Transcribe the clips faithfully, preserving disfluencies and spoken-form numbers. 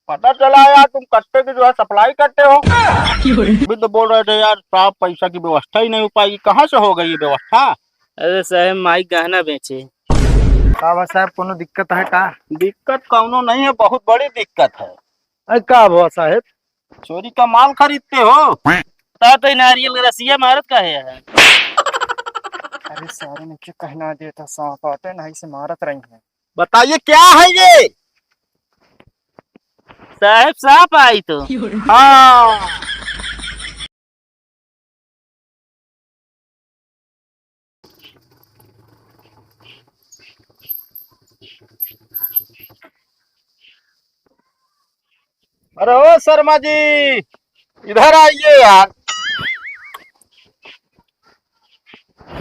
पता चला यार, तुम कट्टे की जो है सप्लाई करते हो। अभी तो बोल रहे थे यार, साहब, पैसा की व्यवस्था ही नहीं हो पाएगी। कहाँ से हो गई ये व्यवस्था? अरे साहब, माई गहना बेचे। का बा साहब, कोनो दिक्कत है का? दिक्कत कौनो नहीं है, बहुत बड़ी दिक्कत है। अरे का हुआ साहब? चोरी का माल खरीदते हो? ता तो नारियल का रसिया मारत का है? अरे सारे ने क्यों कहना देता, सांप आते नहीं से मारत रही है। बताइए क्या है ये? साहब, सांप आई तो। हाँ। अरे ओ शर्मा जी, इधर आइए यार।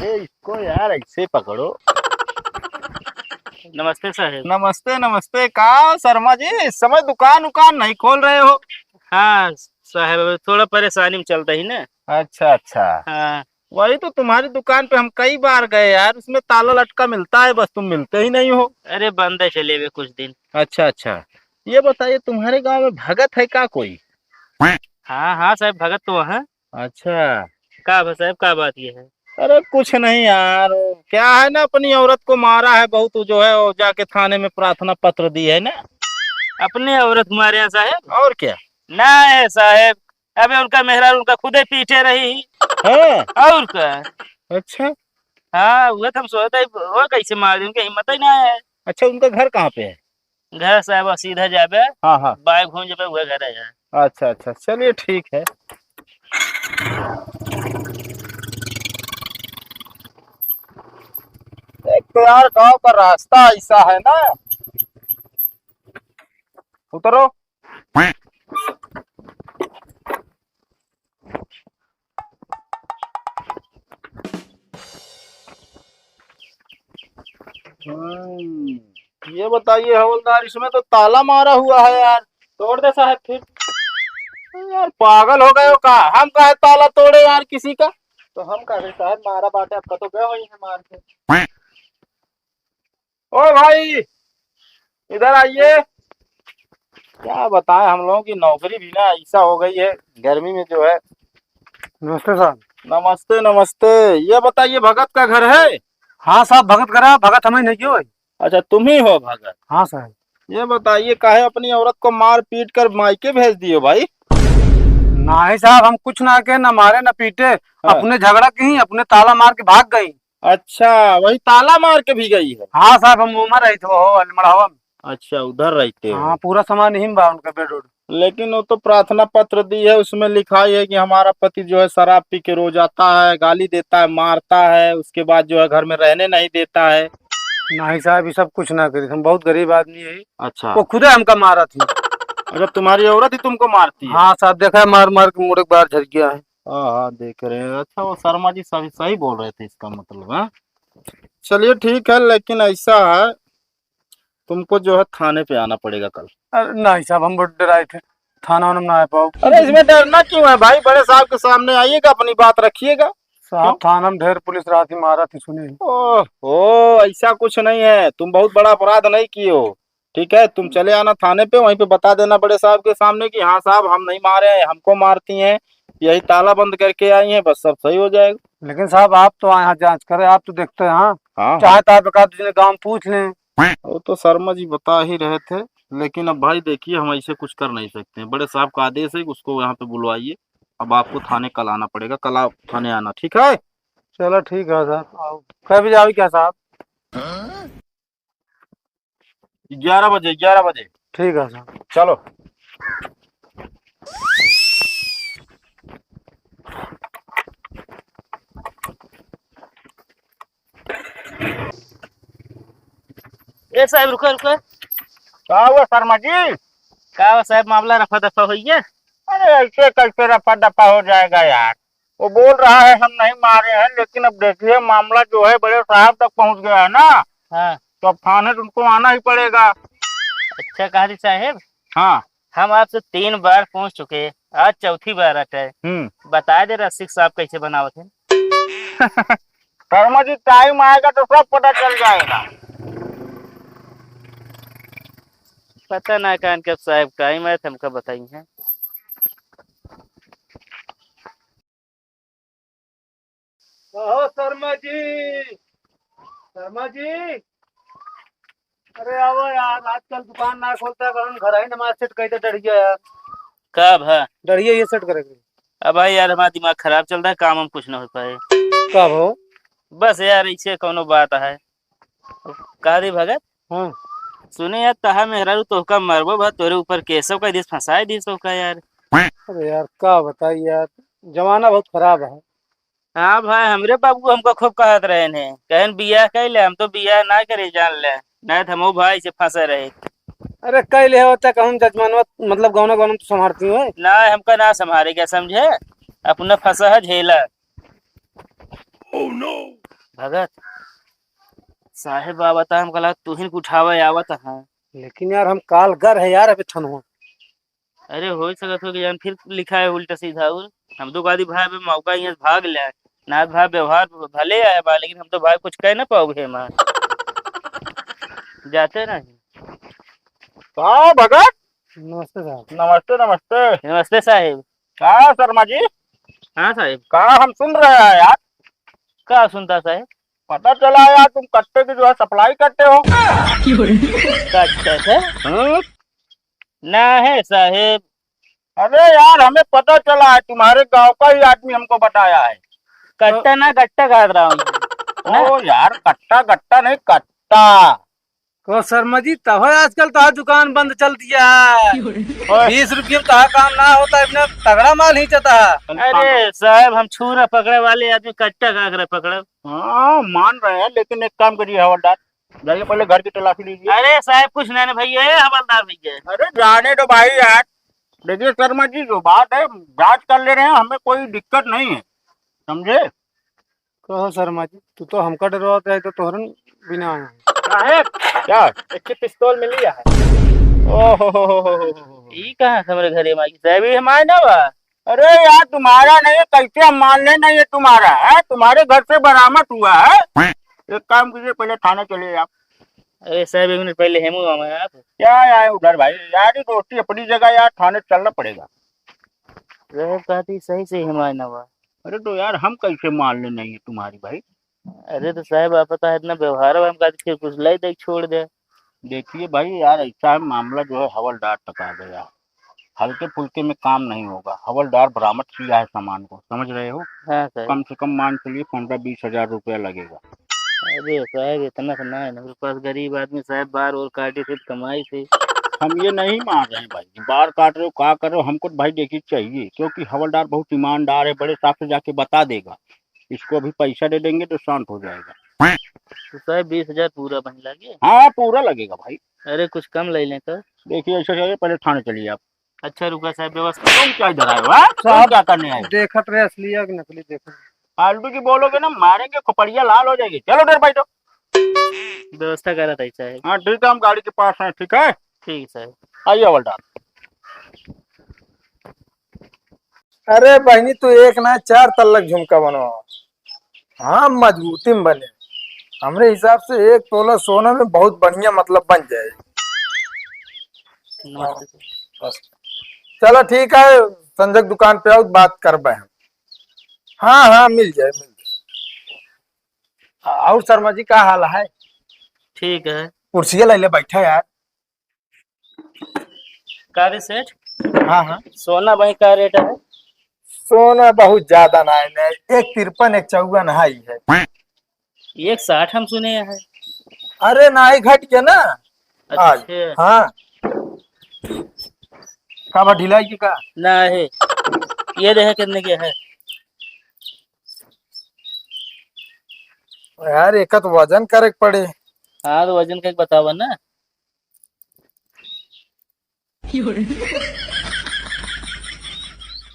ए, इसको यार ऐसे पकड़ो। नमस्ते साहेब। नमस्ते, नमस्ते। का शर्मा जी, इस समय दुकान उकान नहीं खोल रहे हो? हाँ साहेब, अभी थोड़ा परेशानी में चलता ही ना। अच्छा, अच्छा। हाँ। वही तो, तुम्हारी दुकान पे हम कई बार गए यार, उसमें ताला लटका मिलता है, बस तुम मिलते ही नहीं हो। अरे बंद है, चले हुए कुछ दिन। अच्छा, अच्छा। ये बताइए, तुम्हारे गांव में भगत है का कोई? हाँ, हाँ साहेब, भगत तो है। अच्छा। का बा साहेब, का बात ये है? अरे कुछ नहीं यार, वो क्या है ना, अपनी औरत को मारा है बहुत, वो जो है, वो जाके थाने में प्रार्थना पत्र दी है ना। अपने औरत मारे हैं साहेब? और क्या? ना है साहेब, अबे उनका मेहरारू उनका खुदे पीटे रही। हाँ। और का? अच्छा। हाँ, उहे तो हम सोचत हई, वो कैसे मार दी, उनके हिम्मत ही ना है। अच्छा, उनका घर कहाँ पे है? घर साहेब सीधा जाबे, हाँ, हाँ। बाएं घूम जाबे, उहे घर है। अच्छा, अच्छा, चलिए ठीक है। एक तो यार गांव का रास्ता ऐसा है ना। उतरो। हम्म, ये बताइए हवलदार, इसमें तो ताला मारा हुआ है यार। तोड़ दे साहब फिर। यार पागल हो गए हो का? हम काहे ताला तोड़े यार किसी का? तो हम का करी साहब, मारा बाटे, अब कतो गए होई है मार के। ओ भाई, इधर आइए। क्या बताएं, हम लोगों की नौकरी भी ना ऐसा हो गई है, गर्मी में जो है। नमस्ते साहब। नमस्ते, नमस्ते। ये बताइए, भगत का घर है? हाँ साहब, भगत घर है, भगत हमें नहीं क्यों है। अच्छा, तुम ही हो भगत? हाँ साहब। ये बताइए, काहे अपनी औरत को मार पीट कर मायके भेज दिए भाई? नहीं साहब, हम कुछ ना के, ना मारे ना पीटे, हाँ। अपने झगड़ा की, अपने ताला मार के भाग गई। अच्छा, वही ताला मार के भी गई है? हाँ साहब, हम उमर रही थे, हो, अलमड़हवा में। अच्छा, उधर रहते हो? हाँ, पूरा सामान यहीं बा उनका, बेड उड। लेकिन वो तो प्रार्थना पत्र दी है, उसमें लिखा ही है कि हमारा पति जो है शराब पी के रोज आता है, गाली देता है, मारता है, उसके बाद जो है घर में रहने नहीं देता है। नहीं साहब, ये सब कुछ ना करी, हम बहुत गरीब आदमी है। अच्छा। वो खुदे हमका मारा थी। अच्छा, तुम्हारी औरत ही तुमको मारती है? हाँ साहब, देखा है, मार मार के मुड़े बाहर झर गया है। हाँ, हाँ, देख रहे हैं। अच्छा, वो शर्मा जी सही, सही बोल रहे थे, इसका मतलब, हाँ? चलिए, ठीक है, लेकिन ऐसा है, तुमको जो है थाने पे आना पड़ेगा कल। अरे नहीं साहब, हम बहुत डराए थे, थाना वाना में ना आ पाओ। अरे, इसमें डरना क्यों है भाई, बड़े साहब के सामने आइएगा, अपनी बात रखिएगा। साहब, क्यों? थाना में ढेर पुलिस रहती, मारा थी, सुनी। ओह, ओ, ऐसा कुछ नहीं है, तुम बहुत बड़ा अपराध नहीं किए हो। ठीक है, तुम चले आना थाने पे, वहीं पे बता देना बड़े साहब के सामने कि हाँ साहब, हम नहीं मारे हैं, हमको मारती हैं, यही ताला बंद करके आई हैं, बस सब सही हो जाएगा। लेकिन साहब, आप तो यहाँ जांच करें, आप तो देखते हैं, हाँ? हाँ, चाहे हाँ। तो आप एक आध दिन गाँव में पूछ लें। वो तो शर्मा जी बता ही रहे थे, लेकिन अब भाई देखिए, हम ऐसे कुछ कर नहीं सकते हैं। बड़े साहब का आदेश है कि उसको यहाँ पे बुलवाइए। अब आपको थाने कल आना पड़ेगा, कल आप थाने आना, ठीक है? चलो ठीक है साहब, आओ। कै बजे आओ क्या साहब? ग्यारह बजे, ग्यारह बजे। ठीक है साहब। चलो। ए साहब, रुको, रुको। का हुआ शर्मा जी? का हुआ साहब, मामला रफा दफा हुई है? अरे, ऐसे कैसे रफा दफा हो जाएगा यार? वो बोल रहा है हम नहीं मारे हैं, लेकिन अब देखिए, मामला जो है बड़े साहब तक पहुंच गया है ना। हाँ। तो अब थाने तुमको आना ही पड़ेगा। अच्छा कहा जी साहेब। हाँ। हम आपसे तीन बार पूछ चुके, आज चौथी बार अटे। हम्म। बता दे रसिक साहब कैसे बनावत है। शर्मा जी, टाइम आएगा तो सब पता चल जाएगा। पता ना कान कब साहेब टाइम आए तो हमका बताई हैं। कहो शर्मा जी, शर्मा जी, अरे आओ यार, आजकल दुकान ना खोलता, कौन घर ही नमाज सेट कहते डरिया यार। का भा? डरिया ये सेट करेंगे। अब भाई यार, हमारा दिमाग खराब चलता है, काम हम कुछ ना हो पाए। का भा? बस यार, ऐसे कौनो बात है। का रे भगत? हाँ। सुने यार, तहा मेहरारू तोहका मरबो भा, तोरे ऊपर केसो कर दिस, फंसाए दिस तोहका यार। अरे यार, का बताई यार, जमाना बहुत खराब है। हाँ भाई, हमरे बाबू हमका खूब कहत रहे ने, कहन बियाह कर ले, हम तो बियाह ना करे जान ले, नहीं तो हमहू भाई से फंसे रहे। अरे कह ले होता कहूँ जजमानवा, मतलब गौना गौना तो संभारती हो। ना, हमका ना संभारे क्या समझे, अपना फंसा है झेला। भगत, साहेब आवत है, हमका लगा तुहिन के उठावे आवत है। लेकिन यार हम काल गर है यार अभी थनवा। अरे हो सकत हो कि जान फिर लिखा है उल्टा सीधा। और हम तो कहती भाई अबे मौका यहाँ से भाग ले, ना भाई व्यवहार भले आए बा, लेकिन हम तो भाई कुछ कह ना पाओगे माँ। जाते नहीं। का भगत? नमस्ते साहब। नमस्ते, नमस्ते। नमस्ते साहेब। का शर्मा जी? हाँ साहेब। का हम सुन रहे हैं यार? का सुनता साहेब? पता चला यार, तुम कट्टे की जो है सप्लाई करते हो। कट्टे से? हम्म। ना है साहेब। अरे यार, हमें पता चला है, तुम्हारे गांव का ही आदमी हमको बताया है। कट्टा ना, गट्टा कहा रहा हूँ। ना? ओ यार, कट्टा गट्टा नहीं, कट्टा। कहो शर्मा जी, तब है आजकल तोहार दुकान बंद चल दिया है। ओए। बीस रुपये में तोहार काम ना होता, इतना तगड़ा माल ही चता है। अरे साहब, हम छूरा पकड़े वाले आदमी कट्टा काकरा पकड़ब। हाँ, मान रहे हैं, लेकिन एक काम करिए हवलदार, जाइए पहले घर की तलाशी लीजिए। अरे साहब, कुछ नहीं, नहीं भैया, ये हवलदार भैया। अरे जाने दो भाई यार, देखिए शर्मा जी, जो बात है जांच कर ले रहे हैं, हमें कोई दिक्कत नहीं है, समझे? कहो शर्मा जी, तू तो हमका डरवात रहे तो तोहरन बिना आए हैं। साहेब, क्या? एक ठे पिस्तौल मिली है। ओहो हो हो हो हो हो। ई कहाँ से हमरे घरे में आई? साहेब, ई हमारे ना बा। अरे यार, तुम्हारा नहीं है, कैसे हम मान लें नहीं है तुम्हारा, है? तुम्हारे घर से बरामद हुआ है। एक काम कीजिए, पहले थाने चलिए आप। अरे साहेब, एक मिनट पहले हेमू आवा है आप। क्या आए उधर भाई, यारी दोस्ती अपनी जगह यार, थाने चलना पड़ेगा। साहेब कहती सही से हमारे ना बा। अरे तो यार, हम कैसे मान ले नहीं है तुम्हारी भाई? अरे तो साहेब, आप पता है इतना व्यवहार है, हम कहते फिर कुछ लाई दे, छोड़ दे। देखिए भाई यार, ऐसा है मामला जो है हवलदार तक आ गया, हल्के फुल्के में काम नहीं होगा। हवलदार बरामद किया है सामान को, समझ रहे हो? हाँ साहेब। कम से कम मान चलिए पन्द्रह बीस हजार रुपया लगेगा। अरे साहेब, इतना तो ना है ना, मेरे पास गरीब आदमी साहेब, बार और काटे थे तो कमाई थे। हम ये नहीं मान रहे हैं भाई, बार काट रहे हो, क्या कर रहे हो, हमको तो भाई देखिए चाहिए, क्योंकि हवलदार बहुत ईमानदार है, बड़े साहब से जाके बता देगा। इसको अभी पैसा दे देंगे तो शांत हो जाएगा। तो साहेब, बीस हजार पूरा बन लगे? हाँ, पूरा लगेगा भाई। अरे, कुछ कम ले लें तो। देखिए, ऐसा करिए, पहले थाने चलिए आप। अच्छा, रुका साहेब, व्यवस्था। तुम क्या इधर आए हो, हाँ? तुम साहब, क्या करने आए हो? देखत रहे असली या कि नकली, देखत। फालतू की बोलोगे ना, मारेंगे, खोपड़िया लाल हो जाएगी। चलो उधर बैठो। व्यवस्था करत है साहेब। हाँ, ठीक है, हम गाड़ी के पास हैं, ठीक है? ठीक है साहेब। आइए हवलदार। अरे बहिनी, तू एक ना चार तल्लक झुमका बनवा। हाँ, मजबूती में बने। हमरे हिसाब से एक तोला सोना में बहुत बढ़िया, मतलब, बन जाए। नमस्ते। बस। चलो ठीक है, संजय दुकान पे आओ, बात करबे हम। हाँ, हाँ, मिल जाए, मिल जाए। और शर्मा जी, का हाल है? ठीक है। कुर्सिया ले ले, बैठा यार। का रे सेठ? हाँ, हाँ। सोना भाई का रेट है? सोना बहुत ज्यादा ना है, एक तिरपन, एक चौवन हाई है। एक साठ हम सुने हैं। अरे ना, ही घट गया ना। अच्छा। आज। हाँ। का बा, ढिलाई की का? ना है। ये देखे कितने के है? यार, एक तो वजन करे के पड़े। हाँ, तो वजन करके बतावा ना।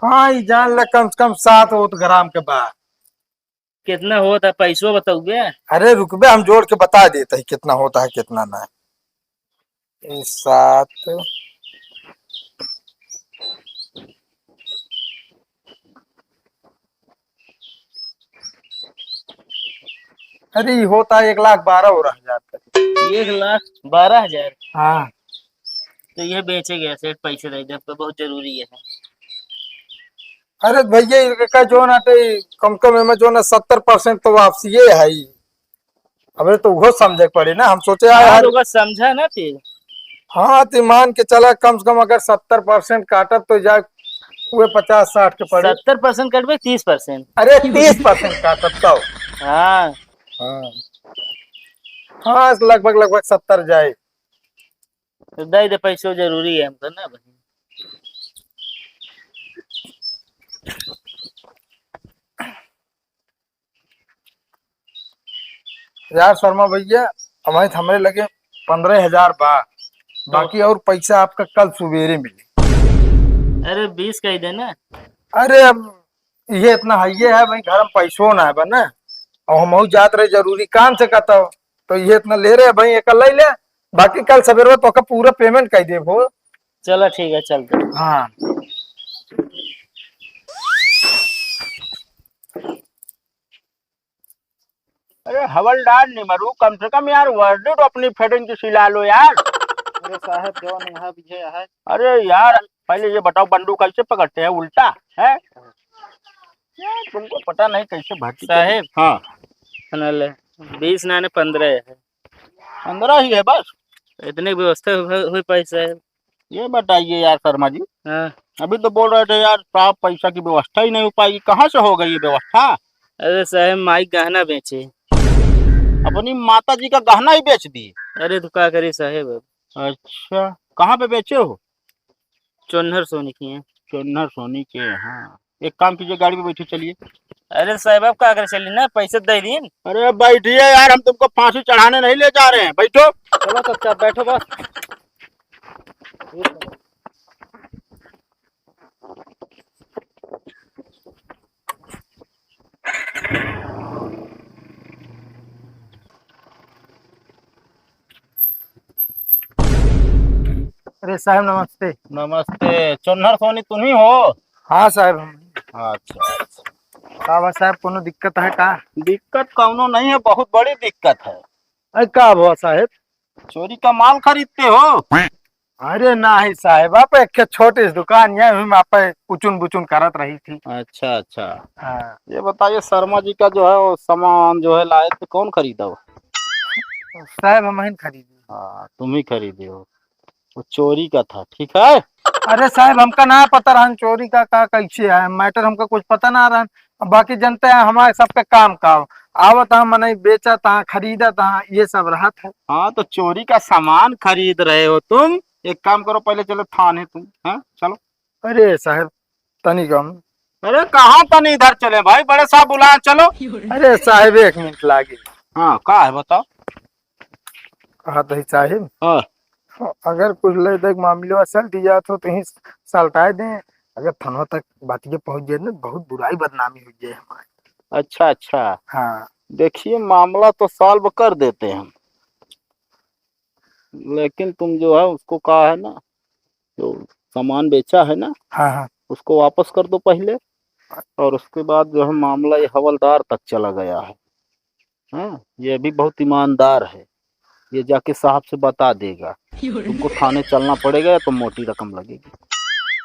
हाँ, ई जान ले, कम से कम सात ओत ग्राम के बा। कितना होता, पैसो बताउबे? अरे रुकबे, हम जोड़ के बता देते हैं कितना होता है, कितना ना। ई सात, अरे, ई होता है एक लाख बारह हो रहा हजार तक। एक लाख बारह हजार? हाँ। तो ये बेचे गया सेठ, पैसे दे दे, हमको बहुत जरूरी है। अरे भैया, इनका जो ना, तो कम कम में जो ना, सत्तर परसेंट तो वापसी ये है ही। अबे, तो वो समझे के पड़ी ना, हम सोचे, हाँ, यार। तो समझा ना फिर। हाँ, तो मान के चला, कम से कम अगर सत्तर परसेंट काटब, तो जा हुए पचास साठ के पड़ी। सत्तर परसेंट कटबे, तीस परसेंट। अरे, तीस परसेंट काटब तो। हाँ। हाँ। हाँ, लगभग, लगभग सत्तर जाए। तो दे दे, पैसो जरूरी है हमको ना भाई। यार शर्मा भैया, अबहिं तो हमरे लगे पन्द्रह हजार बा, तो बाकी और पैसा आपका कल सुबेरे मिली। अरे, बीस कह दे ना। अरे, अब ये इतना है, ये है भाई, घर में पैसो ना है बा ना, और हमहू जात रहे जरूरी काम से, कहता हो, तो ये इतना ले रहे भाई, एक ले ले, बाकी कल सवेरे तो का पूरा पेमेंट कर देबो। चलो ठीक है, चलते हैं। हाँ। अरे हवलदार निमरू, कम से कम यार वर्दी तो अपनी फिटिंग की सिला लो यार। अरे साहब, जौन यहाँ भी है, है। अरे यार, पहले ये बताओ, बंदूक कैसे पकड़ते हैं, उल्टा है? यार, तुमको पता नहीं कैसे भर्ती साहेब। हाँ। सुन ले, बीस नाने पन्द्रह है। पन्द्रह ही है बस। इतने व्यवस्था हो, हो पाई साहेब? ये बताइए यार शर्मा जी। हाँ। अभी तो बोल रहे थे यार साहब, पैसा की व्यवस्था ही नहीं हो पाएगी, कहाँ से होगा ये व्यवस्था? अरे साहेब, माई गहना बेचे। अपनी माता जी का गहना ही बेच दिए? अरे तो का करी साहेब अब। अच्छा, कहाँ पे बेचे हो? चोन्हर सोनी के हैं। चोन्हर सोनी के, हाँ। एक काम कीजिए, गाड़ी में बैठिए, चलिए। अरे साहेब, अब का करे, चलिए ना, पैसे दे दीन। अरे बैठिए यार, हम तुमको फांसी चढ़ाने नहीं ले जा रहे हैं, बैठो। चलो चाचा, बैठो बस। अरे साहेब नमस्ते। नमस्ते, चोन्हर सोनी तुम ही हो? हाँ साहेब, हम। अच्छा, अच्छा। का बा साहेब, कोनो दिक्कत है का? दिक्कत कौनो नहीं है, बहुत बड़ी दिक्कत है। अरे का हुआ साहेब? चोरी का माल खरीदते हो? अरे नाही साहेब, आप एक छोटी सी दुकान है, हम आप उचुन बुचुन करत रही थी। अच्छा, अच्छा। हाँ। ये बताइए, शर्मा जी का जो है वो सामान जो है लाए थे, कौन खरीदा वो? साहेब, हम ही खरीदे। हाँ, तुम ही खरीदे हो। वो चोरी का था, ठीक है? अरे साहेब, हमका ना पता रहन चोरी का, का कैसे है, मैटर हमका कुछ पता ना रहन। अब बाकी जनते हैं हमारे सबके काम का हो। आवत हैं मनई, बेचत हैं, खरीदत हैं, ये सब रहत है। हाँ, तो चोरी का सामान खरीद रहे हो तुम, एक काम करो, पहले चलो थाने तुम, हाँ, चलो। अरे साहेब, तनी कम। अरे कहाँ तनी, इधर चले भाई, बड़े साहब बुलाए, चलो। अरे साहेब, एक मिनट लागे। हाँ, का है बताओ। कहा तो ही साहेब। हाँ। अगर कुछ ले देख मामले में सलट जात हो तो ही सलटाए दें। अगर थाना तक बात ये पहुँच जाए ना, बहुत बुराई बदनामी हो जाए हमारी। अच्छा, अच्छा। हाँ। देखिए, मामला तो सॉल्व कर देते हैं हम, लेकिन तुम जो है उसको, कहा है ना, जो सामान बेचा है ना, हाँ, हाँ। उसको वापस कर दो पहले, और उसके बाद जो है मामला ये हवलदार तक चला गया है। हाँ, ये भी बहुत ईमानदार है, ये जाके साहब से बता देगा। तुमको थाने चलना पड़ेगा या तो मोटी रकम लगेगी।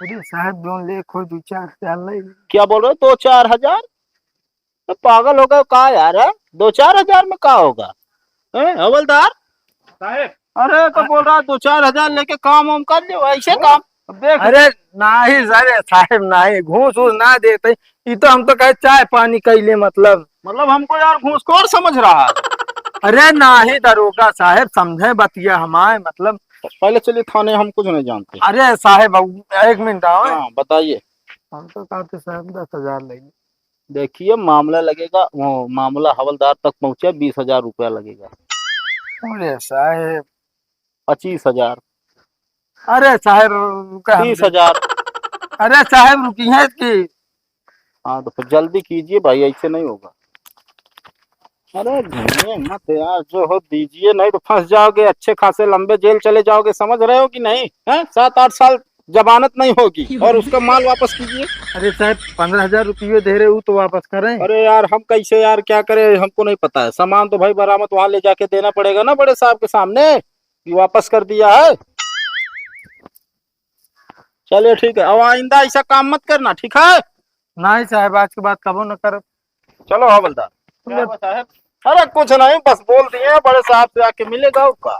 अरे साहब, जो ले खो दो चार हजार ले। क्या बोल रहे हो, दो चार हजार? तो पागल हो गए का यार, हैं? दो चार हजार में का होगा, हैं, हवलदार? साहेब। अरे, तो बोल रहा है, दो चार हजार लेके काम वाम कर लियो, ऐसे काम। अब देख। अरे, नाही, अरे, साहेब, नाही, घूस वूस ना देते। ई तो हम तो कहे चाय पानी कैले, मतलब। मतलब, हमको यार घूसखोर समझ रहा है। अरे, नाही, दरोगा साहेब, समझे बतिया हमारे, मतलब। पहले चलिए थाने, हम कुछ नहीं जानते। अरे, साहेब, अब एक मिनट आओ। हाँ, बताइए। हम तो कहते, साहेब, दस हजार ले। देखिए, मामला लगेगा, वो मामला हवलदार तक पहुँचे, बीस हजार रुपया लगेगा। अरे साहेब। पच्चीस हजार। अरे साहेब, रुका हम तीस हजार। अरे साहेब, रुकी है कि? हाँ, तो फिर जल्दी कीजिए भाई, ऐसे नहीं होगा। अरे घूमिए मत यार, जो हो दीजिए, नहीं तो फंस जाओगे, अच्छे खासे लंबे जेल चले जाओगे, समझ रहे हो कि नहीं? हैं? सात आठ साल जमानत नहीं होगी और उसका माल वापस कीजिए। अरे साहेब, पन्द्रह हजार रुपये दे रहे, वो तो वापस करें। अरे यार, हम कैसे यार, क्या करें, हमको नहीं पता है। सामान तो भाई बरामद वहाँ ले जाके देना पड़ेगा ना बड़े साहब के सामने कि वापस कर दिया है। चलिए ठीक है, अब आइंदा ऐसा काम मत करना, ठीक है? नहीं साहब, आज के बाद कबो न करब। चलो हवलदार। क्या हुआ साहब? अरे कुछ नहीं, बस बोल दिए बड़े साहब से आके मिलेगा का।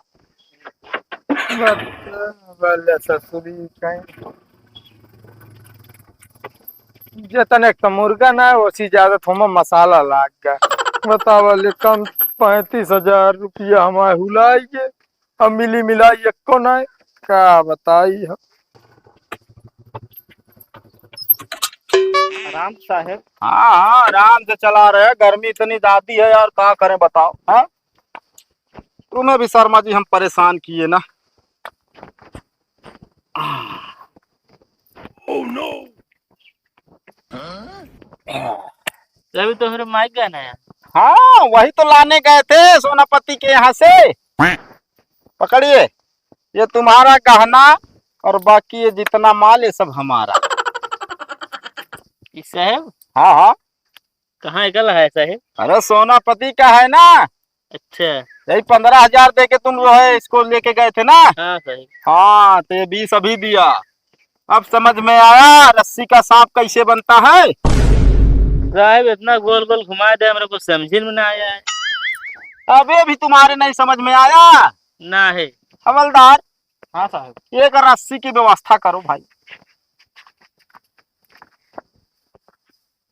बस, बस ससुरी कहीं। जितने एक तो मुर्गा ना, उसी ज्यादा थोमा मसाला लाग गया। बतावा ले, कम पैंतीस हजार रुपया हमारे हुलाई के, अब मिली मिलाई एको नहीं, का बताई हम। आराम साहेब। हाँ, हाँ, आराम से चला रहे हैं। गर्मी इतनी ज्यादा है यार, का करें बताओ, हाँ? तुम्हें भी शर्मा जी हम परेशान किए ना। Oh no! तभी तो मेरे माइक गए ना यार। हाँ, वही तो लाने गए थे सोनापति के यहाँ से। पकड़िए, ये तुम्हारा गहना और बाकी ये जितना माल, ये सब हमारा। ई साहेब? हाँ, हाँ। कहाँ का है साहेब? अरे, सोनापति का है ना। अच्छा। यही पन्द्रह हजार दे के तुम जो है इसको लेके गए थे ना। हाँ साहेब। हाँ, तो ये बीस अभी दिया। अब समझ में आया रस्सी का सांप कैसे बनता है? साहेब, इतना गोल गोल घुमा दे, हमरे को समझ में ना आया है। अबे भी तुम्हारे नहीं समझ में आया? ना है। हवलदार। हाँ साहेब। एक रस्सी की व्यवस्था करो भाई।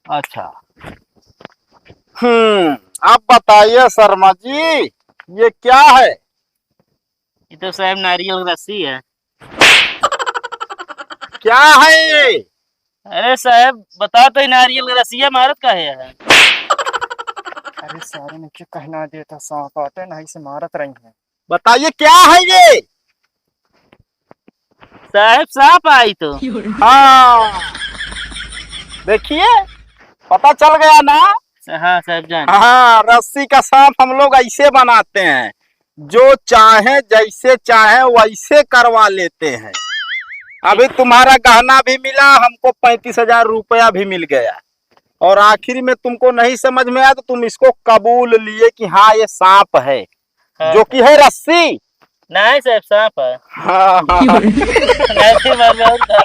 अच्छा। हम्म, अब बताइए शर्मा जी, ये क्या है? ये तो साहेब नारियल की रस्सी है। क्या है ये? अरे साहेब, बता तो, ये नारियल की रस्सी है, मारत का है? अरे सारे ने क्यों कहना देता, सांप आते नहीं से मारत रही है। बताइए क्या है ये? साहेब, सांप आई तो। हाँ, देखिए, पता चल गया ना। हाँ साहेब जान। हाँ, रस्सी का सांप हम लोग ऐसे बनाते हैं, जो चाहे जैसे चाहे वैसे करवा लेते हैं। अभी तुम्हारा गहना भी मिला, हमको पैंतीस हजार रुपया भी मिल गया, और आखिरी में तुमको नहीं समझ में आया तो तुम इसको कबूल लिए कि हाँ, ये सांप है, हाँ। जो कि है रस्सी। नहीं साहेब, सांप है। हाँ, हाँ। नहीं, मार में और था।